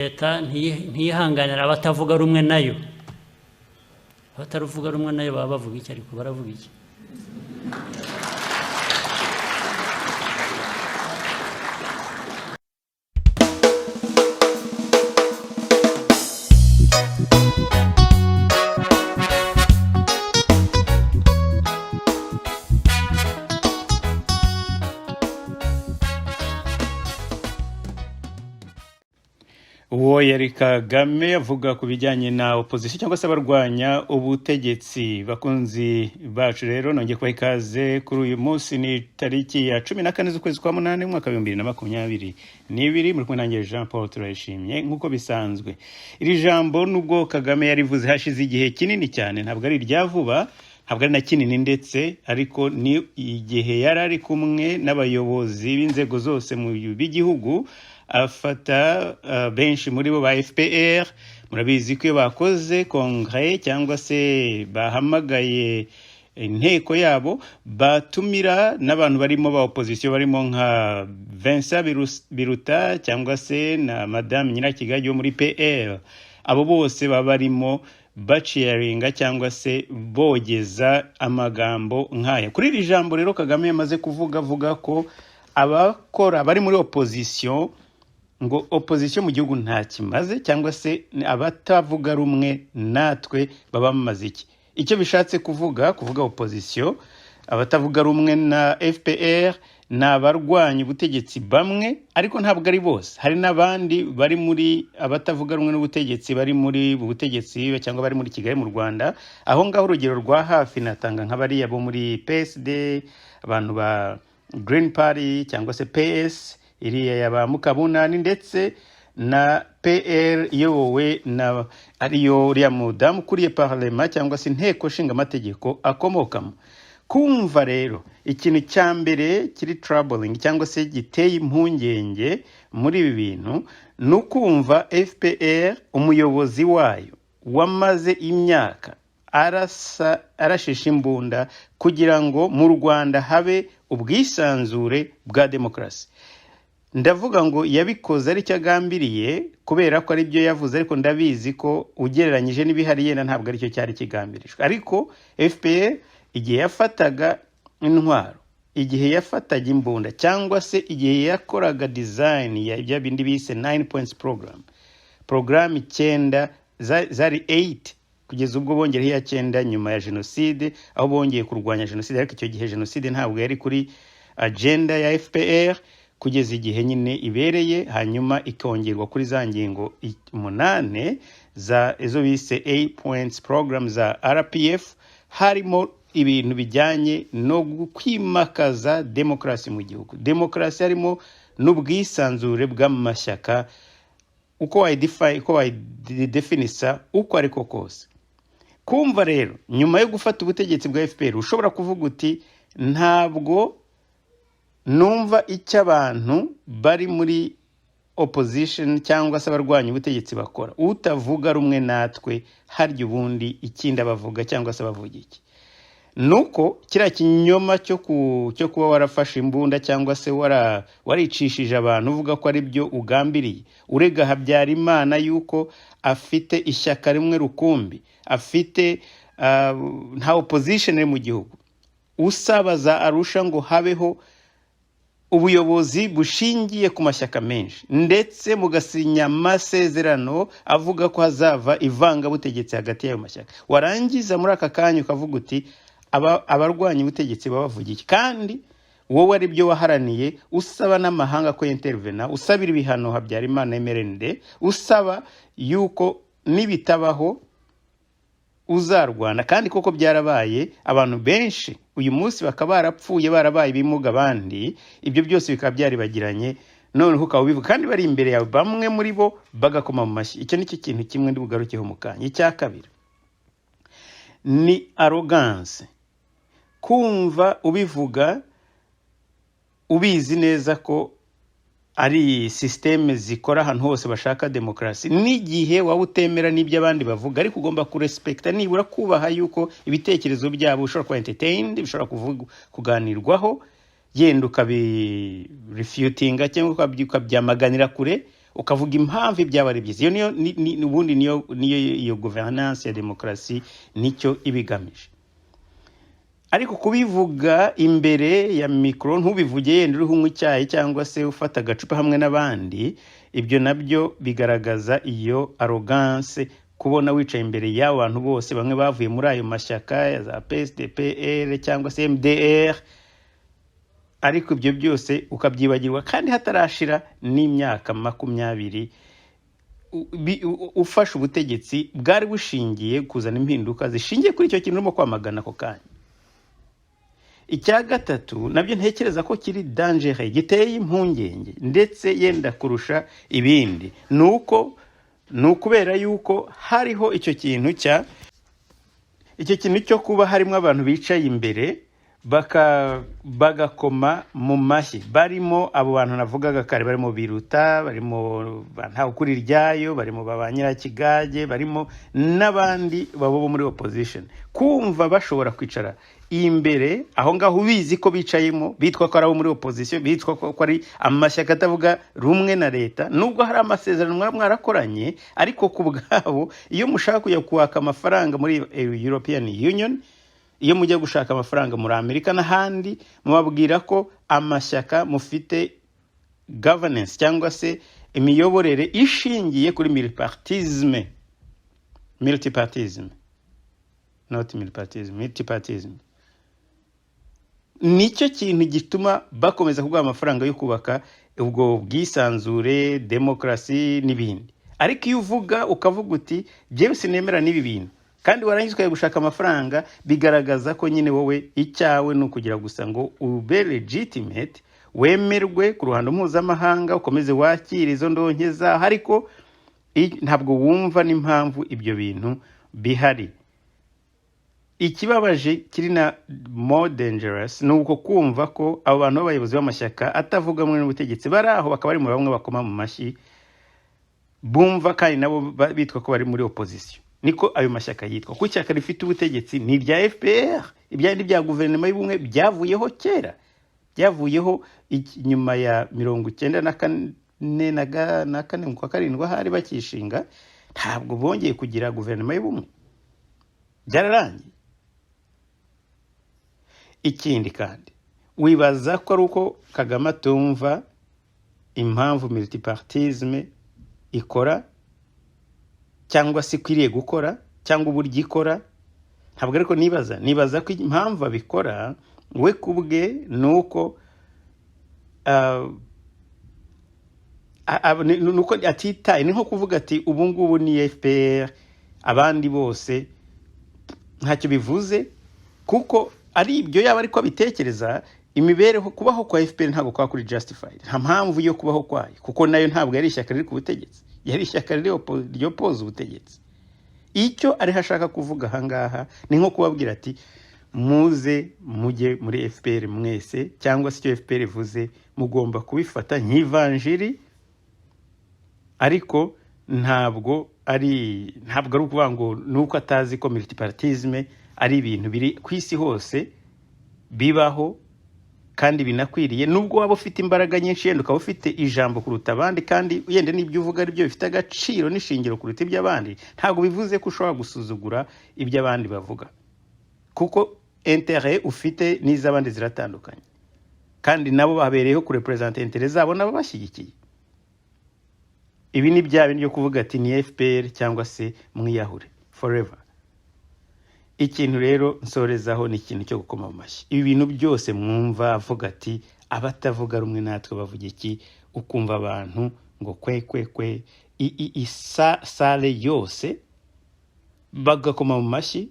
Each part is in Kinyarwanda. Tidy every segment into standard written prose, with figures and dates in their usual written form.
Leta ntiyihanganira abatavuga rumwe nayo. Abatavuga rumwe nayo baba bavuga iki? Ariko baravuga iki? Uwo yari Kagame avuga ku bijyanye na opozisiyo cyangwa se abarwanya ubutegetsi. Bakunzi bacu rero, nongeye kubaha ikaze kuri uyu munsi. Ni tariki ya 14 z'ukwezi kwa munani, umwaka wa 2022. Muri kumwe nanjye Jean Paul Turayishimye nk'uko bisanzwe. Iri jambo, nubwo Kagame yarivuze hashize igihe kinini cyane, ntabwo ari irya vuba, ntabwo ari na kinini ndetse, ariko ni igihe yari ari kumwe n'abayobozi b'inzego zose mu b'igihugu, afata benshi muri bo ba FPR. Murabizi ko iyo bakoze kongere cyangwa se bahamagaye inteko yabo, batumira n'abantu barimo ba opposition, barimo nka Vincent Biruta cyangwa se na Madame Nyirakigage wo muri PL. Abo bose baba barimo baciyaringa cyangwa se bogeza amagambo nk'aya. Kuri iri jambo rero Kagame yamaze kuvuga, avuga ko abakora bari muri opposition, ngo opposition mu gihugu nta kimaze, cyangwa se abatavuga rumwe natwe baba bamaze iki. Icyo bishatse kuvuga opposition, abatavuga rumwe na FPR, ni abarwanya ubutegetsi bamwe, ariko ntabwo ari bose. Hari n'abandi bari muri abatavuga rumwe n'ubutegetsi bari muri butegetsi cyangwa bari muri Kigali mu Rwanda. Aho ngaho urugero rwa hafi natanga nka bariya bo muri PSD, abantu ba Green Party cyangwa se PS iriya ya ba Mukabunani, ndetse na PL iyobowe na ariyo uriya mudamu ukuriye parlement cyangwa se inteko nshingamategeko akomokamo. Kumva rero, ikintu cya mbere kiri troubling cyangwa se giteye impungenge muri ibi bintu ni ukumva FPR, umuyobozi wayo wamaze imyaka arasa arashisha imbunda kugira ngo mu Rwanda habe ubwisanzure bwa demokarasi. Ndavuga ngo yabikoze aricyo agambiriye, kubera ko aribyo yavuze, ariko ndabizi ko ugereranyije n'ibihari yenda ntabwo aricyo cyari kigambirijwe. Ariko FPR igihe yafataga intwaro, igihe yafataga imbunda, cyangwa se igihe yakoraga design ya bya bindi bise nine points program, porogaramu icyenda, zari 8 kugeza ubwo bongereho iya cyenda nyuma ya jenoside, aho bongeye kurwanya jenoside. Ariko icyo gihe jenoside ntabwo yari kuri agenda ya FPR kugeza igihe nyine ibereye, hanyuma ikongerwa kuri za ngingo umunane za izo bise 8 points program za RPF. Harimo ibintu bijyanye no kwimakaza demokarasi mu gihugu, demokarasi harimo n'ubwisanzure bw'amashyaka, uko uko wayidefinisa uko ariko kose. Kumva rero nyuma yo gufata ubutegetsi bwa FPR ushobora kuvuga uti: "Ntabwo numva icyo abantu bari muri opposition cyangwa se abarwanya ubutegetsi bakora, utavuga rumwe natwe harya ubundi ikindi abavuga cyangwa se abavuga iki?" Nuko kiriya kinyoma cyo kuba warafashe imbunda cyangwa se waricishije abantu, uvuga ko ari byo ugambiriye, urega Habyarimana yuko afite ishyaka rimwe rukumbi, afite nta opposition iri mu gihugu, usaba za Arusha ngo habeho ubuyobozi bushingiye ku mashyaka menshi, ndetse mugasinya amasezerano avuga ko hazava ivangabutegetsi hagati y'ayo mashyaka, warangiza muri aka kanya ukavuga uti: "Abarwanya ubutegetsi baba bavuga iki?" Kandi wowe ari byo waharaniye, usaba n'amahanga ko intervena, usabira ibihano Habyarimana, MRND, usaba yuko nibitabaho uzarwana. Kandi koko byarabaye, abantu benshi uyu munsi bakaba barapfuye, barabaye ibimuga abandi, ibyo byose bikaba byaribagiranye. Noneho ukaba ubivuga kandi bari imbere yawe, bamwe muri bo bagakoma mu mashyi. Icyo ni cyo kintu kimwe ndi bugarukeho mu kanya. Icya kabiri ni arrogance, kumva ubivuga ubizi neza ko ari sisiteme zikora ahantu hose bashaka demokarasi, n'igihe waba utemera n'ibyo abandi bavuga, ariko ugomba kurespekita, nibura kubaha yuko ibitekerezo byabo bishobora kuba entertained, bishobora kuganirwaho, yenda ukabirefutinga cyangwa ukabyamaganira kure. Ukavuga impamvu ibyaba ari byiza. Iyo niyo ubundi niyo iyo governance ya demokarasi, nicyo iba igamije. Ariko kubivuga imbere ya mikoro, ntubivuge yenda uriho unywa icyayi cyangwa se ufata agacupa hamwe n'abandi, ibyo nabyo bigaragaza iyo arrogance. Kubona wicaye imbere y'abo bantu bose, bamwe bavuye muri ayo mashyaka ya za PSD, PL cyangwa se MDR, ariko ibyo byose ukabyibagirwa kandi hatarashira n'imyaka 20 ufashe ubutegetsi bwari bushingiye kuzana impinduka zishingiye kuri icyo kintu urimo kwamagana ako kanya. Icya gatatu nabyo ntekereza ko kiri dangereux, giteye impungenge ndetse yenda kurusha ibindi, ni uko ni ukubera yuko hariho icyo kintu cyo kuba harimo abantu bicaye imbere bagakoma mu mashyi, barimo abo bantu navugaga kare, barimo Biruta, barimo ba Ntawukuriryayo, barimo ba Nyirakigage, barimo n'abandi babo bo muri opposition. Kumva bashobora kwicara imbere aho ngaho, ubizi ko bicayemo, bitwa ko ari abo muri opposition, bitwa ko ari amashyaka atavuga rumwe na leta, nubwo hari amasezerano mwaba mwarakoranye, ariko ku bwabo, iyo mushaka kujya kwaka amafaranga muri European Union, iyo mujya gushaka amafaranga muri Amerika n'ahandi, mubabwira ko amashyaka mufite governance cyangwa se imiyoborere ishingiye kuri multipartisme, multipartism, not multipartism, multipartism. Nicyo kintu gituma bakomeza kuguha amafaranga yo kubaka ubwo bwisanzure, demokarasi n'ibindi. Ariko iyo uvuga, ukavuga uti: "Jyewe sinemera n'ibi bintu", kandi warangiza ukajya gushaka amafaranga, bigaragaza ko nyine wowe icyawe ni ukugira gusa ngo ube legitimate, wemerwe ku ruhando mpuzamahanga, ukomeze wakire izo ndonke zaho, ariko ntabwo wumva n'impamvu ibyo bintu bihari. Ikibabaje kiri na more dangerous ni uko kumva ko abo bantu b'abayobozi b'amashyaka atavuga rumwe n'ubutegetsi bari aho, bakaba bari mu bamwe bakoma mu mashyi, bumva kandi nabo bitwa ko bari muri opposition. Niko ayo mashyaka yitwa, kuko ishyaka rifite ubutegetsi ni irya FPR. Ibyandi bya guverinoma y'ubumwe byavuyeho kera, byavuyeho nyuma ya 94 na kane mu kwa karindwi ahari bakishinga. Ntabwo bongeye kugira guverinoma y'ubumwe, byararangiye. Ikindi kandi, wibaza ko ari uko Kagame atumva impamvu multipartisme ikora cyangwa se ikwiriye gukora cyangwa uburyo ikora? Ntabwo. Ariko nibaza ko impamvu abikora we ku bwe ni uko ni uko atitaye. Ni nko kuvuga ati: "Ubu ngubu ni FPR, abandi bose ntacyo bivuze." Kuko ari ibyo yaba ariko abitekereza, imibereho, kubaho kwa FPR ntabwo kwaba kuri justified. Nta mpamvu yo kubaho kwayo, kuko nayo ntabwo yari ishyaka riri ku butegetsi, yari ishyaka riri ryopoza ubutegetsi. Icyo ariho ashaka kuvuga ahangaha ni nko kubabwira ati: "Muze mujye muri FPR mwese", cyangwa se icyo FPR ivuze mugomba kubifata nk'ivanjiri. Ariko ntabwo ari ukuvuga ngo ni uko atazi ko multipartisme ari ibintu biri ku isi hose bibaho kandi binakwiriye. Nubwo waba ufite imbaraga nyinshi, yenda ukaba ufite ijambo kuruta abandi, kandi yenda n'ibyo uvuga ari byo bifite agaciro n'ishingiro kuruta iby'abandi, ntabwo bivuze ko ushobora gusuzugura ibyo abandi bavuga, kuko intérêt ufite n'iz'abandi ziratandukanye, kandi nabo babereyeho kureperezanta intérêt zabo nabo bashyigikiye. Ibi ni bya bindi byo kuvuga ati: "Ni FPR cyangwa se mwiyahure forever." Ikintu rero nsorezaho ni ikintu cyo gukoma mu mashyi. Ibi bintu byose mwumva avuga ati: "Abatavuga rumwe natwe bavuga iki?", ukumva abantu ngo kwe kwe kwe, salle yose bagakoma mu mashyi,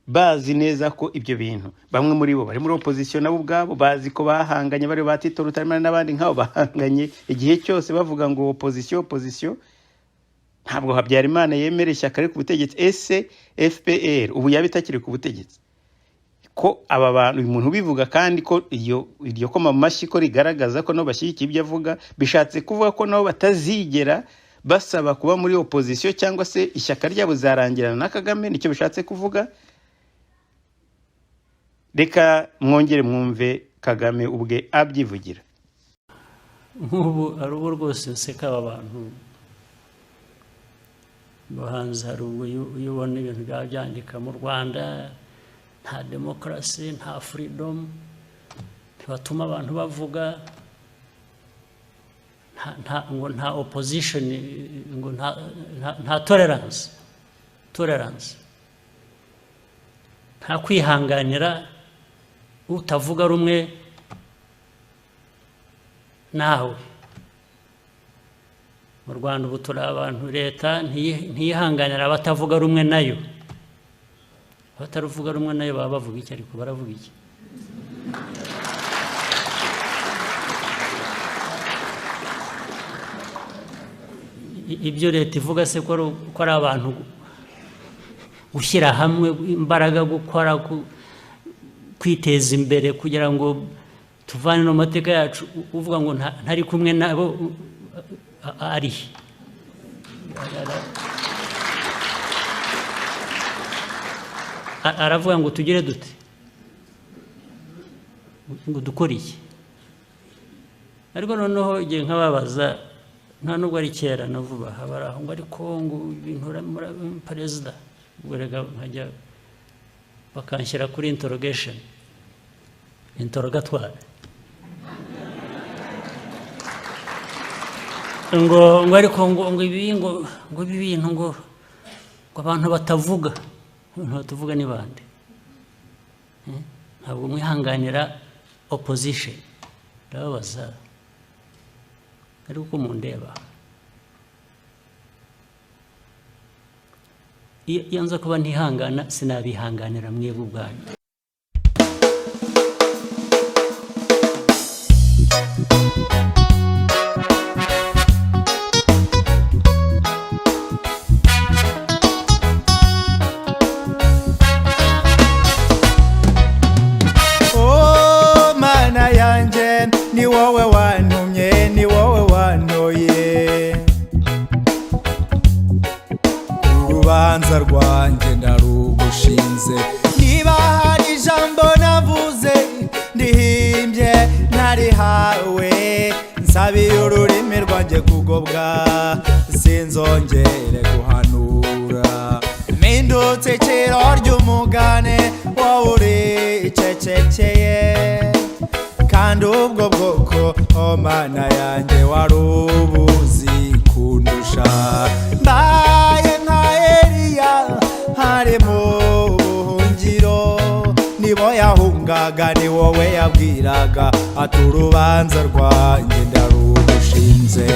bazi neza ko ibyo bintu bamwe muri bo bari muri opposition nabo ubwabo bazi ko bahanganye, bari ba Tito Rutaremara n'abandi nk'abo bahanganye igihe cyose bavuga ngo opposition, opposition. Ntabwo Habyarimana yemera ishyaka riri ku butegetsi. Ese FPR ubu yaba itakiri ku butegetsi? Ko aba bantu, uyu muntu ubivuga, kandi ko iyo iryo koma mu mashyi ko rigaragaza ko nabo bashyigikiye ibyo avuga, bishatse kuvuga ko nabo batazigera basaba kuba muri opposition, cyangwa se ishyaka ryabo zarangirana na Kagame? Nicyo bishatse kuvuga. Reka mwongere mwumve Kagame ubwe abyivugira. Nk'ubu hari ubwo rwose nseka aba bantu bo hanze. Hari ubwo iyo ubona ibintu byaba byandika mu Rwanda, nta demokarasi, nta freedom, ntibatuma abantu bavuga, ngo nta opposition, ngo nta tolerance, nta kwihanganira utavuga rumwe nawe. Mu Rwanda ubu turi abantu, leta ntiyihanganira abatavuga rumwe nayo. Abatavuga rumwe nayo baba bavuga iki? Ariko baravuga iki? Ibyo leta ivuga se ko ari abantu gushyira hamwe imbaraga, gukora, kwiteza imbere kugira ngo tuvane no mateka yacu, uvuga ngo ntari kumwe nabo ari aravuga ngo tugire dute, ngo dukore iki? Ariko noneho igihe nkababaza, nta nubwo ari kera na vuba, habara ngo ariko ngo ibintu perezida ubwo rega nkajya bakanshyira kuri interrogation, interrogatoire, ngo ariko ngo ibi ngo ibi bintu ngo abantu batavuga, abantu batavuga ni bande? Ntabwo mwihanganira opposition. Ndababaza, ariko uko mundeba, iyo nza kuba ntihangana sinabihanganira mwebwe ubwanyu. Oh mana yanjye, ni wowe wantumye, ni wowe wantoye, urubanza rwanjye ndarugushinze. Niba hari ijambo navuze ndihimbye ntarihawe, nsabiye ururimi rwanjye kugobwa, sinzongere guhanura. Mpindutse iciro ry'umugane, wowe uricecekeye, kandi ubwo bwoko, oh mana yanjye, wari ubuzi kundusha. Mbaye nka Eliya hari mu buhungiro, nibo yahungaga, ni wowe yabwiraga ati urubanza rwanjye ndarugushinze.